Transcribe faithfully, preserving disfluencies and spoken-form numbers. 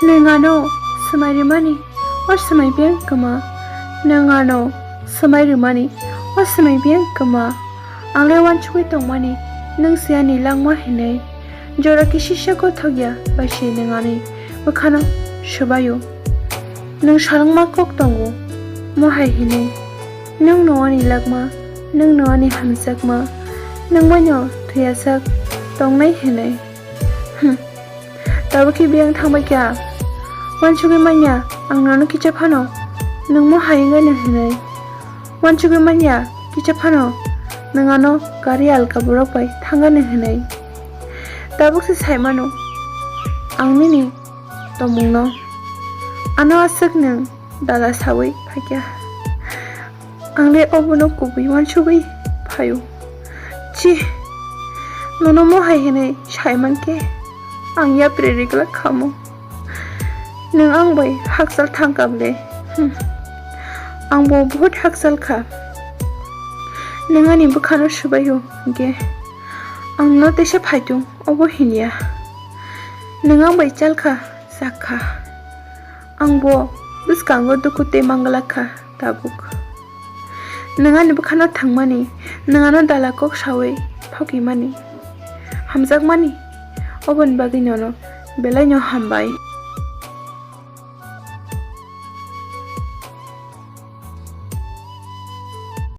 Nwng ano swmai rwmani, o swmai biyang kwma. Nwng ano swmai rwmani, o swmai biyang kwma. Ang le uansugwi tongmani, nwng se ani langma hinwi. Jora kisisa kothok ya bai se nwng ani bwkhano swbaio. Nwng salwngma kok tongo, mohai hinwi. Nwng no ani langma, nwng no ani hamjakma, nwng bai no thwiyasak tongnai hinwi. Hmm. Tabuk khe biyang thangbai kha. Uansugwi manya, ang nono kicha phano nwng mohai wngani hinwi. Uansugwi manya, kicha phano nwng ano gari alka borok bai thangani hinwi. Tabuk se sai mano, ang nini tongmungno. Ano aswk nwng dala saui phaikha. Ang le obono kubui uansugwi phaio. Chi, nono mohai hinwi sai mankhe ang yapri rigla khamo. Nwng ang bai hakchal thangkha ble. Hmm. Ang bo buhut hakchal kha. Nwng ani bwkhano swbaio hwnkhe ang no teisa phaitung obo hinya. Nwng ang bai chal kha, sak kha. Ang bo bwskango dukhu tei manglak kha. Tabuk. Nwng ani bwkhano thangmani, nwng ano dala kok saui phokimani. Hamjakmani, oboni bagwi nono belai no hambai.